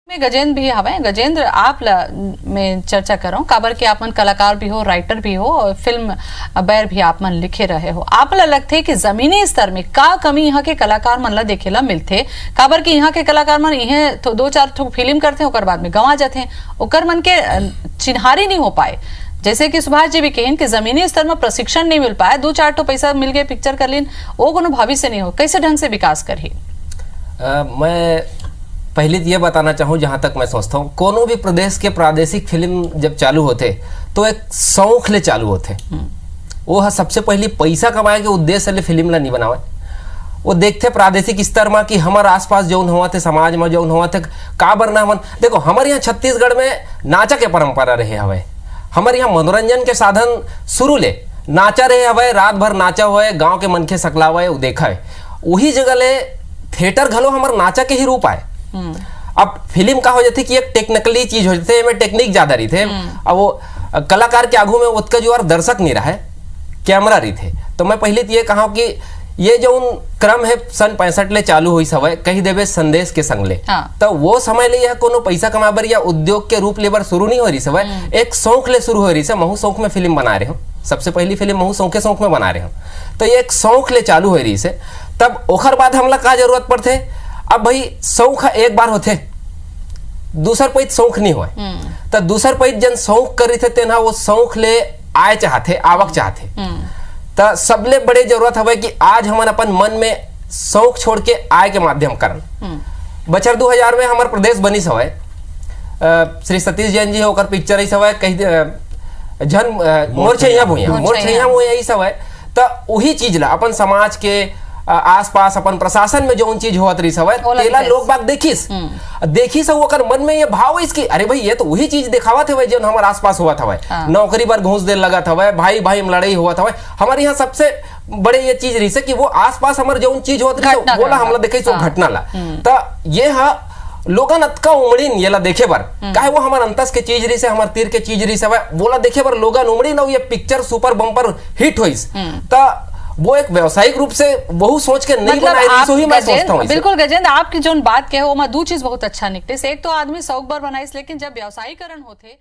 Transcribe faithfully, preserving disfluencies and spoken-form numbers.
में गजेंद्र भी हवय। गजेंद्र, आप ला मैं चर्चा करंव, काबर कि आप मन कलाकार भी हो, राइटर भी हो और फिल्म बैर भी आप मन लिखे रहे हो। आप ला लगथे कि जमीनी स्तर में का कमी यहाँ के कलाकार मन ला देखे ला मिलथे? काबर कि यहाँ के कलाकार मन इहें तो दो चार ठो फिल्म करथे, ओकर बाद में गंवा जाथे, ओकर मन के, अ, चिन्हारी नहीं हो पाए। जैसे कि सुभाष जी भी कहिन कि जमीनी स्तर में प्रशिक्षण नहीं मिल पाए, दो चार ठो पैसा मिल गए, पिक्चर कर लीन, वो कोनो भविष्य नहीं हो, कैसे ढंग से विकास करही? अ, मैं पहले तो ये बताना चाहूँ, जहाँ तक मैं सोचता हूँ, कोनो भी प्रदेश के प्रादेशिक फिल्म जब चालू होथे, तो एक शौक ले चालू होथे। वो ह सबसे पहली पैसा कमाए के उद्देश्य ले फिल्म ला नहीं बनावे। वो देखथे प्रादेशिक स्तर मा कि हमर आसपास जौन होवत हे, समाज मा जौन होवत हे, काबर ना हमन। देखो, हमर यहाँ छत्तीसगढ़ में नाचा के परंपरा रहे हवे। हमर यहाँ मनोरंजन के साधन शुरू ले नाचा रहे हवे, रात भर नाचा होए, गांव के मनखे सकलावे, उ देखा है। वही जगह ले थिएटर घलो हमर नाचा के ही रूप आए। अब फिल्म का हो जाथे कि एक टेक्निकली चीज हो जाथे, एमे टेक्निक ज्यादा रहिथे। अब वो कलाकार के आगू में ओतका जुआर दर्शक नहीं रहे, कैमरा रहिथे। तो मैं पहले तो ये कहा कि ये जो क्रम है सन पैंसठ ले चालू होइस हवय, कही देबे संदेश के संग ले, हाँ। तो वो समय ले यह कोनो पैसा कमाए बर या उद्योग के रूप ले बर शुरू नहीं हो रही हवय, एक शौक ले शुरू हो रही है, महू शौक में फिल्म बना रहे हो, सबसे पहली फिल्म महू शौक के शौक में बना रहे हो, तो ये एक शौक ले चालू हो रही है। तब ओखर बाद हमला का जरूरत पड़थे? अब भाई शौक ह एक बार होथे, दूसर पइत शौक नहीं होए। तो दूसर पइत जन शौक कर रही थे, तेन ह वो शौक ले आय चाहथे, आवक चाहथे। त सबले बड़े जरूरत हवय कि आज हमन अपन मन में शौक छोड़ के आय के माध्यम करन। बछर दू हजार में हमर प्रदेश बनिस हवय, अ, श्री सतीश जैन जी ओकर पिक्चर आइस हवय, कही दे, अ, झन, अ, मोर छैया भुइयां, मोर मोर छैया। छैया भुइयां आइस हवय। त उही चीज ला अपन समाज के, अ, आसपास, अपन प्रशासन में जौन चीज होवत रहिस हवय, ओला तेला देखेस। लोग बाग देखिस, देखिस अउ ओकर मन में ये भाव आइस कि अरे भाई, ये तो वही चीज दिखावत हवय जौन हमर आसपास होवत हवय। हाँ। नौकरी बर घूस दे लगत हवय, भाई भाई में लड़ाई होवत हवय। हमर यहाँ सबसे बड़े ये चीज रहिस हे कि वो आसपास हमर जौन चीज होवत रहिस हे, घटना वोला घटना। हमला देखे सो हाँ। घटना ला। त ये ह लोगन अतका उमड़िन येला देखे बर, काहे वो हमर अंतस के चीज रहिस हे, हमर तीर के चीज रहिस हवय, वोला देखे बर लोगन उमड़िन अउ ये पिक्चर सुपर बम्पर हिट होइस। त वो एक व्यावसायिक रूप से वहू सोच के नहीं मतलब बनाए रहिस, आप वही मैं गजेंद्र, सोचता हूँ इसे। बिल्कुल गजेंद्र, आपकी जोन बात कहे, ओमा दू चीज बहुत अच्छा निकलिस। एक तो आदमी शौक बर बनाइस, लेकिन जब व्यवसायीकरण होथे,